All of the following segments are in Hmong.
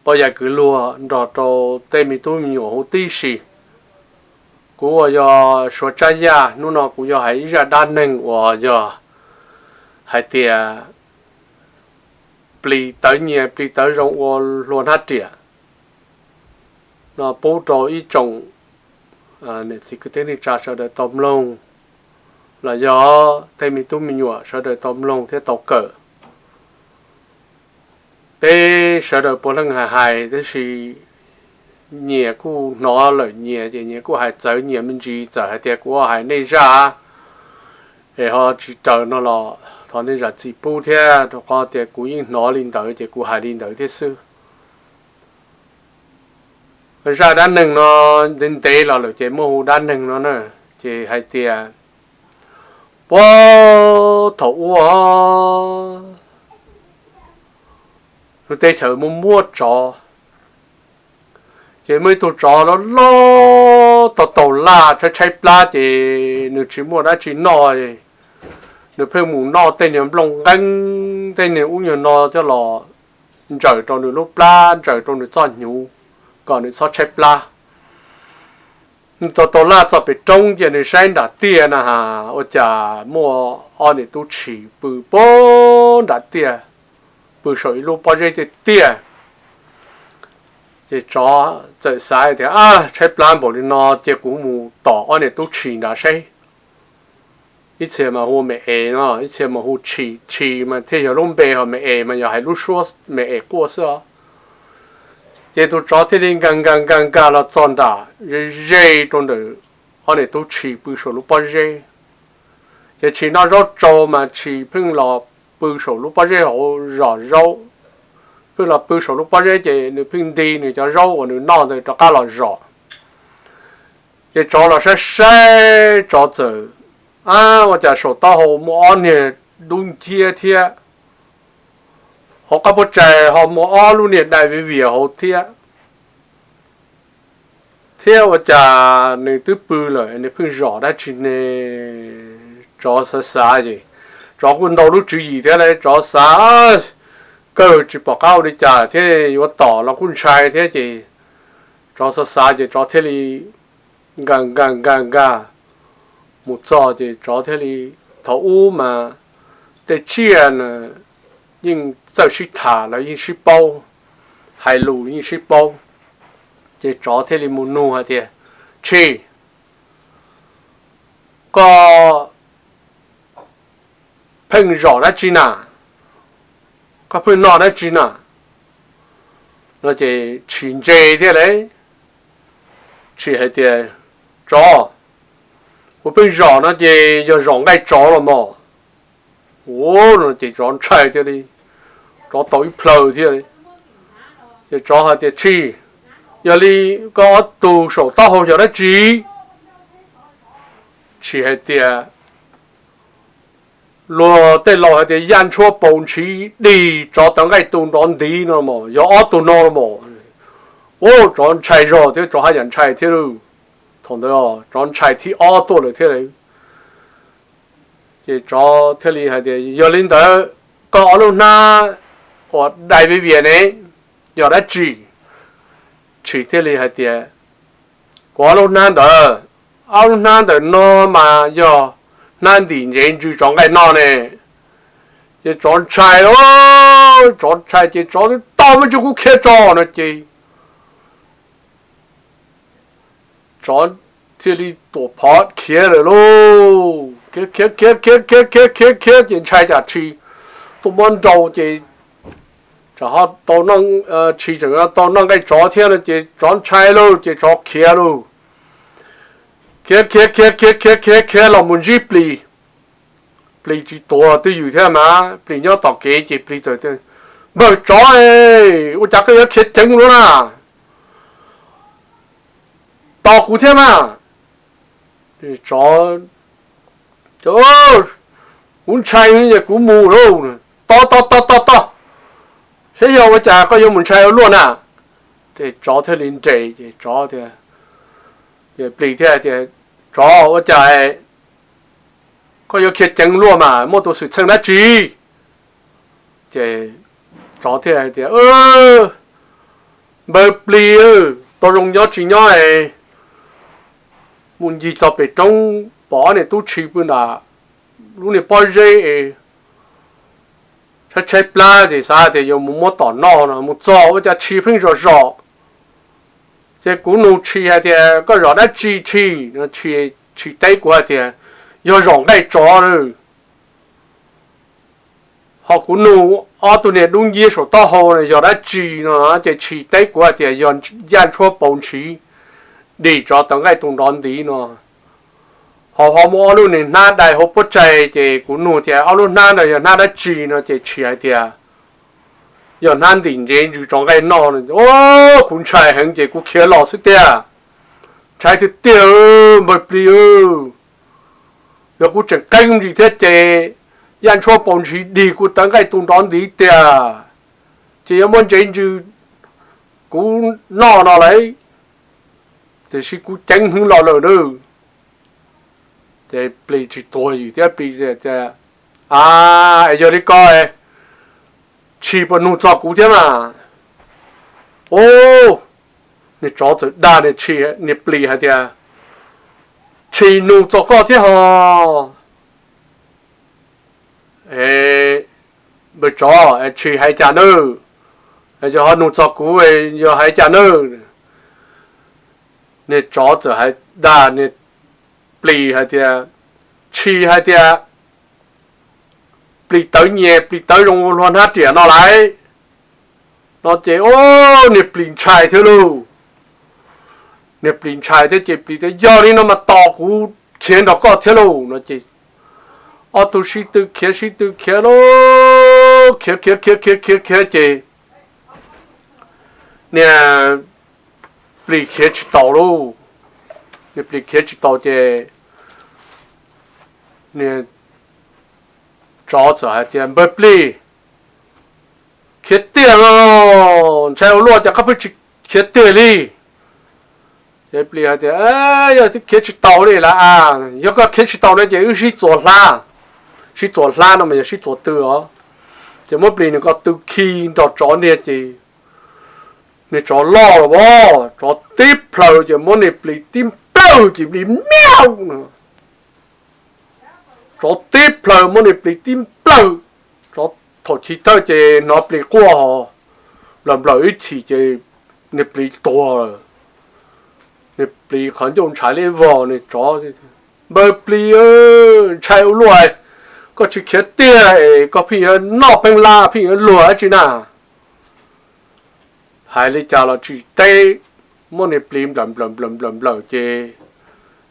poj yam kwv luag nrog rau tej me tub me nyuam huv tib si. Kuv uas yog Suav Tsab Yaj, hnub no kuv yog hais ib zaj dab neeg uas yog hais tias plis tawv nyias plis tawv zoo ua hlua hnab riam no pub rau ib tsoom niam txiv kwv tij neej tsa sawv daws tau mloog, los yog tej me tub me nyuam sawv daws tau mloog thiab tau kawm. Peb sawv daws puav leej hais hais, tab sis nyias kuj hnov lawm nyias ces nyias kuj hais txawv nyias me ntsis. Txawm hais tias kuv hais nej zaj es ho tsis raws no los thov nej zam txim pub thiab, rau qhov tias kuv yeej hnov li ntawd ces kuv hais li ntawd thiab xwb. Zaj dab neeg no ntev ntev los lawm ces muaj hu dab neeg no na, ces hais tias puag thaum ub lub teb chaws muaj muaj tsov, ces muaj ib tug tsov loj loj tau taug laj tshaib tshaib plab ces nws tsis muaj dab tsi noj, nws pheej mus noj tej niag nplooj nqeeb tej niag ub nyuag no coj los ntsaws rau nws lub plab, ntsaws rau nws txoj hnyuv kom nws txhob tshaib plab. Nws tau taug laj txog pem roob ces nws saib nram tiaj na has ua cas muaj ob niam tub tshis pw puag nram tiaj, pw saum ib lub pob zeb tiaj tiaj. Ces tsov txawm xav tias, Ab, tshaib plab npaum li no ces kuv mus tom ob niam tub tshis nrad seb. Ib txhia mas hu me es no, ib txhia mas hu tshis, tshis mas thiaj yog lub npe, ho me es mas yog hais lub suab me es quaj xwb os. Ces tus tsov thiaj li nkag nkag nkag nkag los txog nram ze ze rau ntawm ob niam tub tshis pw saum lub pob zeb. Ces tshis noj zaub tsau mas tshis pheej los pw saum lub pob zeb hauv zom zaub, pheej los pw saum lub pob zeb ces nws pheej nti nws cov zaub uas nws noj ntawd rov qab los zom. Ces tsov los saib saib, tsov txawm, Ab, ua cas saum taub hau muaj ob niag dub nciab thiab, hauv qab puab tsaig ho muaj ob lub niag dai viv vias hauv thiab, thiab ua cas nws twb pw lawm nws pheej zom dab tsi ne? Tsov xav xav es, tsov kuj ntau lub tswv yim thiab li, tsov xav kawg tsis pom qab ua li cas thiab, yuav tom los kuj ntshai thiab ces tsov xav xav ces tsov thiaj li nkag nkag nkag nkag mus txog ces tsov thiaj li, thaum ub mas tej tsiaj na yeej txawj sib tham los yeej sib paub, hais lus yeej sib paub. Ces tsov thiaj li mus nug hais tias, Tshis, koj pheej zom dab tsi na? Koj pheej noj dab tsi na? No ces tshis ntse thiab li, tshis hais tias, Tsov, kuv pheej zom no ces yog zom nqaij tsov los mas. Ua no ces tsov ntshai thiaj li, tsov tau ib plhaw thiab li. Ces tsov hais tias, Tshis, yog li koj ob tug saum taub hau yog dab tsi? Tshis hais tias, Luag tej laus hais tias yaj ntshuab paus ntshiv dig, tsov tawv nqaij tu nrov ntiv no mas, yog ob tug no mas. Ua tsov ntshai zog thiab, tsov haj yam ntshai thiab lauj. Thaum ntawd tsov ntshai thib ob tuaj lawm thiab lauj. Ces tsov thiaj li hais tias, Yog li ntawd, koj ob lub hnab uas dai viv vias ne, yog dab tsi? Tshis thiaj li hais tias, Kuv ob lub hnab ntawd, ob lub hnab ntawm no mas yog hnab ntim ntsev ntsw tsov nqaij noj ne. Ces tsov ntshai lauj, tsov ntshai ces tsov, Tau, muaj ntsis kuv khiav tso, no ces tsov thiaj li tuam phov khiav lawm lauj. Khiav khiav khiav khiav khiav khiav khiav khiav ces ntshai cas tshis tuaj muab nrau ces tau, tshis tseem tau noj nqaij tsov thiab no ces tsov ntshai lauj ces tsov khiav lauj. Khiav khiav khiav khiav khiav khiav khiav los mus ntsib plis. Plis tsis tuag twj ywm thiab mas, plis nyob tom kev ces plis txawm tias, Npawg tsov, ua cas koj yuav khiav ceev luaj na? Tos kuv thiab mas. Tsov, Kuv ntshai es kuv mus lauj. Tos tos tos tos tos, saib yog ua cas koj yuav mus ntshai ua luaj na. Ces tsov thiaj li nres ces tsov tias, plis thiaj tias, Tsov, ua cas koj yuav khiav ceev luaj mas, muaj tus xwm txheej dab tsi? Ces tsov thiaj hais tias, Npawg plis, tau zoo nyob tsis nyob es mus ncig txog pem roob pom ob niag tub tshis pw nram lub niag pob zeb es tshaib tshaib plab ces xav tias yuav mus muab tom noj no, mus txog ua cas tshis pheej zom zom. Ces kuv nug tshis hais tias, koj zom dab tsi tshis? Tshis teb kuv hais tias, yog zom nqaij tsov lawm. Ho kuv nug ob tug niag dub nciab saum taub hau no yog dab tsi no, ces tshis teb kuv hais tias yog yaj ntshuab paus ntshiv dim tsov tawv nqaij tu nrov ntiv no. Ho ho muaj ob lub niag hnab dai hauv pob tsaig, ces kuv nug tias ob lub hnab ntawd yog hnab dab tsi no, ces tshis hais tias yog hnab ntim ntsev ntsws tsov nqaij noj no. Kuv ntshai heev ces kuv khiav los xwb tiag. Ntshai tiag tiag, npawg plis. Yog kuv tseem qeeb ntsis thiab ces yaj ntshuab paus ntshiv dig kuv tawv nqaij tu nrov ntiv tiag. Ces yuav muab ntsev ntsws kuv noj no lauj, tiam sis kuv ceev hwv los lawm na. Ces plis tsis tuag ywm thiab, plis tias, a, es yog li ko tshis puas nug txog kuv thiab mas? Ub, niag tsov txawm dag niag plis hais tias, tshis nug txog koj thiab ho. Npawg tsov, tshis hais cas nawb? Yog ho nug txog kuv, yog hais cas nawb? Niag tsov txawm hais dag niag plis hais tias, tshis hais tias plis tawv nyias plis tawv zoo ua luag hnab riam no lauj. No ces, o, niag plis ntshai thiab lauj. Niag plis ntshai thiab ces plis tias, yog li no mas tos kuv khiav nrog koj thiab lauj no ces ob tug sib tw khiav sib tw khiav lauj, khiav khiav khiav khiav khiav khiav ces niag plis khiav tsis taus lauj. Niag plis khiav tsis taus ces niag tsov txawm hais tias, npawg plis, khiav tiag los? Ntshai ua luaj, cas koj pheej tsis khiav tiag li? Ces plis hais tias, yog khiav tsis taus li las, yog koj khiav tsis taus no ces wb sib txuas hlab. Sib txuas hlab no mas yog sib txuas tw os. Ces muab plis nws ko tw khi nrog tsov ntiag ces niag tsov loj los as, tsov tib plhaws ces muab niag plis tib nplawg ces plis miau. Tsov tib plhaws muab niag plis tib nplawg. Tsov thaum chiv thawj ces hnov plis quaj ho nplawm nplawm ib chim ces niag plis tuag lawm. Niag plis qhov ncauj ntshaiv li vog, niag tsov, npawg plis, ntshai ua luaj, koj tsis khiav tiag es koj pheej yuav noj pheej laj pheej yuav luag dab tsi na? Hais li cas los tsis teb, muab niag plis nplawm nplawm nplawm nplawm nplawm ces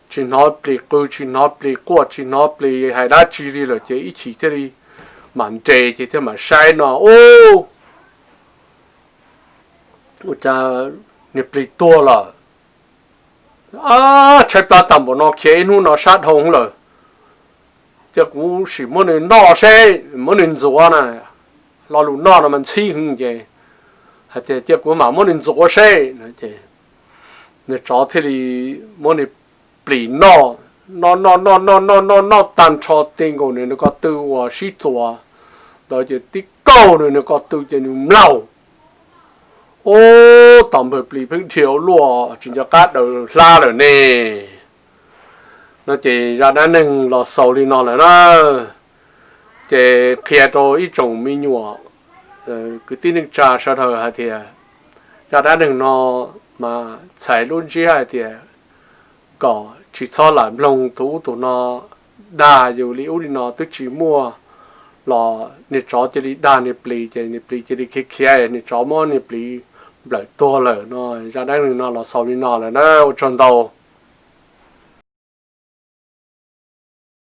tsis hnov plis qw, tsis hnov plis quaj, tsis hnov plis hais dab tsi li lawm ces ib chim thiaj li mam nres ces thiaj mam saib no, ub, ua cas niag plis tuag lawm. Tshaib plab tag npaum no khiav ib hnub no sab dhau lawm, cia kuv sim muab nws noj seb, muab nws ntxuav na. Lo lus noj no mas ntxhib heev ces hais tias cia kuv mam muab nws ntxuav seb. Niag tsov thiaj li muab niag plis noj, noj noj noj noj noj noj noj tag nrho ti nkaus nws nws ko tw uas sib txuas ntawd ces tib kaug nws nws ko tw ces nws mlaug. Ub, tos npawg plis pheej dhia ua luaj tsis nco qab daws hlab lawm ne. No ces zaj dab neeg los xaus li no lawm na. Ces qhia rau ib tsoom me nyuam kwv tij neej tsa sawv daws hais tias zaj dab neeg no mas txhais lub ntsiab hais tias kom tsis txhob lam mloog tus ub tus no dag yus li ub li no twb tsis muaj los niag tsov cia li dag niag plis ces niag plis cia li khiav khiav, niag tsov muab niag plis nplawm tuag lawm no. Zaj dab neeg no los xaus li no lawm na, ua tsaug ntau.